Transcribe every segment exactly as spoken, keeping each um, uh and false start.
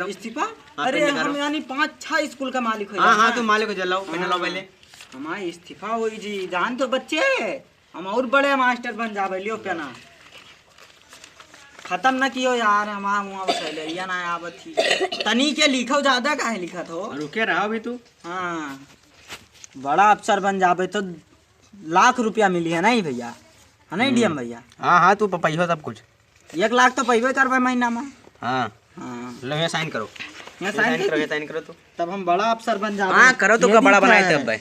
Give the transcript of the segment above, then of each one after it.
इस्तीफा? हाँ, अरे, pending करो। हम यानी पाँच छह स्कूल का मालिक हो हाँ, जाना। हाँ, तू मालिक हो जा, लाओ, पेन लाओ हाँ। पहले। हमारा इस्तीफा होई जी, जान तो बच्चे, हम और बड़े मास्टर बन जाबे, लियो पेना। खत्म न कियो यार, हमारा मुँह बसैले, या ना आवत ही। तनी के लिखो, ज्यादा काहे लिखत हो? रुके रहो भी तू। हाँ, बड़ा अफसर बन जाबे तो लाख रुपया मिली है नहीं भैया, है नहीं हम्म। डीएम भैया? हाँ, हाँ, तू प-, पइहो सब कुछ। एक लाख तो पइबे करबे महीना में। हाँ। हाँ। लो, यहाँ साइन करो। यहाँ यहाँ साइन साइन कर करो, दी। यहाँ साइन करो तू। तब हम बड़ा अफसर बन जाबे। हाँ, करो तो ये का बड़ा लिखा बनाए है। तब भाई।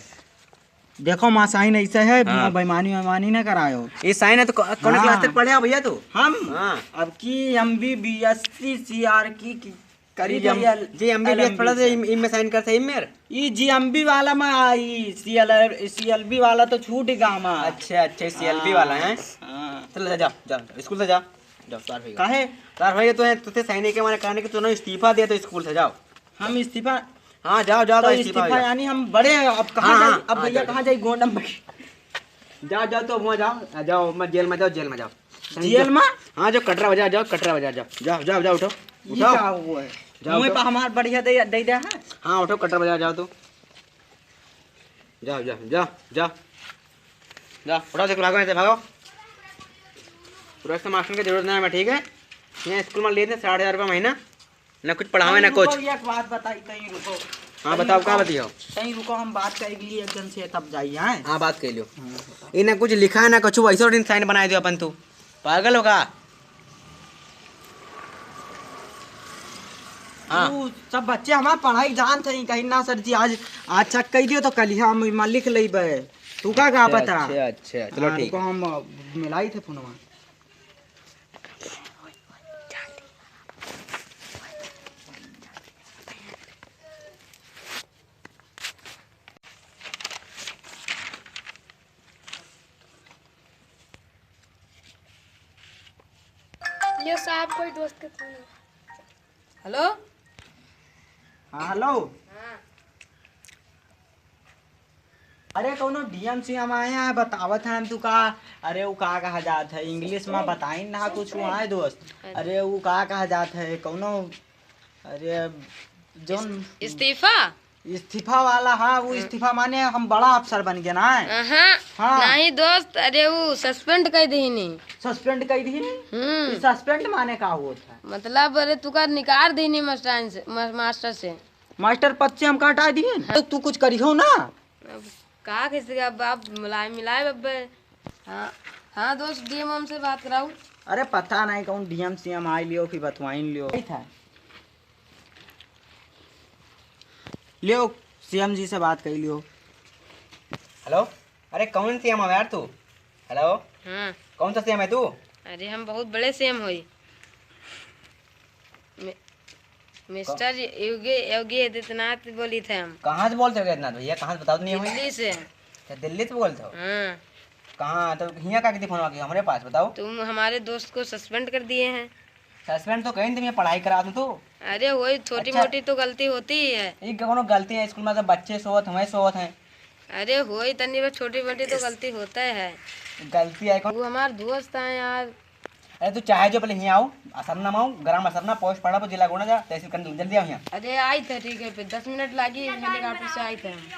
देखो, माँ साइन ऐसे है, हाँ। बेईमानी वेईमानी ना करायो। ये साइन है तो को-, कौन हाँ। क्लास तक पढ़े हो भैया तू? हम? हाँ। अब की एमबीबीएस सीआर की, की करी जी, हम, भैया, जी, एमबीबीएस पढ़ा थे, एलएमबी। इम-, इम में साइन करते, इम मेर? ई जीएमबी वाला में, आ, ई सीएल, सीएलबी वाला तो छूट गया हमार। अच्छा, अच्छा, सीएलबी वाला है। हाँ। चलो, जा, जा, जा, स्कूल से जा, जा, तैयार होइगा। काहे? तैयार होइगा तो है, तुझे साइन के माने कहने कि तूने इस्तीफा दिया तो स्कूल से जाओ। हम इस्तीफा? हाँ, जाओ, जाओ, तो तो इस्तीफा इस्तीफा होइगा। यानी हम बड़े, अब कहाँ हाँ, जाई? हाँ, अब हाँ, भैया जाओ, कहाँ जाओ। जाई? गोंडम में। जाओ, जाओ, तो वहाँ जाओ, आ, जाओ, मत जेल में जाओ, जेल में जाओ। जेल में? हाँ, जाओ, कटरा बाजार जाओ, कटरा बाजार जाओ। जाओ, जाओ, जाओ, उठो। ये उठो। क्या हुआ है? जाओ, मुँह उठो। पे हमार बढ़िया दे, दे दे है। हाँ, उठो, कटरा बाजार जाओ तू। जाओ, जाओ, जाओ, जाओ। जाओ, उठो, देखो, भागो, यहाँ से भागो। पूरा से मास्टर की जरूरत नहीं है, ठीक है? यहाँ स्कूल में लेते हैं साठ हजार रुपये महीना। ना कुछ पढ़ावे, ना रुको, कुछ। एक बात बताई, तहीं रुको। हाँ, तहीं बताओ, रुको, का बतियाओ? तहीं रुको, हम बात कर लिए एक जन से, तब जाइए, हैं? हाँ, बात कर लियो। हाँ, बताओ। ये ना कुछ लिखा है, ना कुछ, वैसे दिन साइन बनाए दियो अपन तू। पागल हो का? हाँ। ऊ सब बच्चे हमार पढ़ाई जानत हैं, कहीं ना सर जी, आज, आज चेक कर दियो तो कल ही हम इमा लिख लेबे। तू का, का अच्छा, पता? अच्छा, अच्छा, चलो हाँ, ठीक। रुको, हम, अ, मिलाई थे फोनवा। ये साहब कोई दोस्त के फोन है। हेलो? हाँ, हेलो। हाँ। अरे, कौनो डीएम सीएम आए हैं, बतावत हैं हम तू का, अरे, वो का कहा जात है, इंग्लिश में बताइन ना कुछ, वो आए दोस्त। अरे। अरे, वो का कहा जात है, कौनो, अरे, जोन इस-, इस्तीफा? इस्तीफा वाला, हाँ, वो हाँ। इस्तीफा माने हम बड़ा अफसर बन गए ना। हाँ, हाँ। नहीं दोस्त, अरे, वो सस्पेंड कर दीनी। सस्पेंड कर दीनी? हम्म। ये सस्पेंड माने का होत है? मतलब, अरे, तू का निकाल दीनी मास्टर से, मा-, मास्टर से। मास्टर पद से हमका हटा दिए। हाँ। तो तू कुछ करिहो ना। अब का कैसे, अब आप मिलाए, मिलाए बब्बे। हाँ, हाँ दोस्त, डीएम से बात कराऊ। अरे पता नहीं कौन डीएम सीएम आई लियो कि बतवाइन लियो। सही था। लियो, सीएम जी से बात कर लियो। हेलो, अरे कौन सीएम है यार तू? हेलो, हाँ। कौन सा सीएम है तू? अरे हम बहुत बड़े सीएम होई। मे-, मिस्टर योगी, योगी आदित्यनाथ बोली थे हम। कहाँ से बोलते हो आदित्यनाथ भैया? कहाँ से बताओ तो नहीं हुई? दिल्ली से। अच्छा, दिल्ली से बोलते हो? हाँ। कहाँ? तो हियाँ का कितनी फोन आ गई हमारे पास, बताओ। तुम हमारे दोस्त को सस्पेंड कर दिए हैं। सस्पेंड तो कहीं तुम, ये पढ़ाई करा दूँ तू। अरे वही छोटी अच्छा। मोटी तो गलती होती ही है। ये कोनो गलती है, स्कूल में तो बच्चे सोवत, हमें सोवत हैं। अरे होई तनी बस छोटी मोटी तो इस गलती होता है। गलती है कौन? वो हमारे दोस्त हैं यार। अरे तू चाहे जो पहले हियाँ आओ, असरना में आओ, ग्राम असरना, पोस्ट पड़ा पर जिला गोंडा जा, तहसील कंदूल, जल्दी आओ हियाँ। अरे आई थे, ठीक है, फिर दस मिनट लागी, हेलीकॉप्टर से आई थे हम।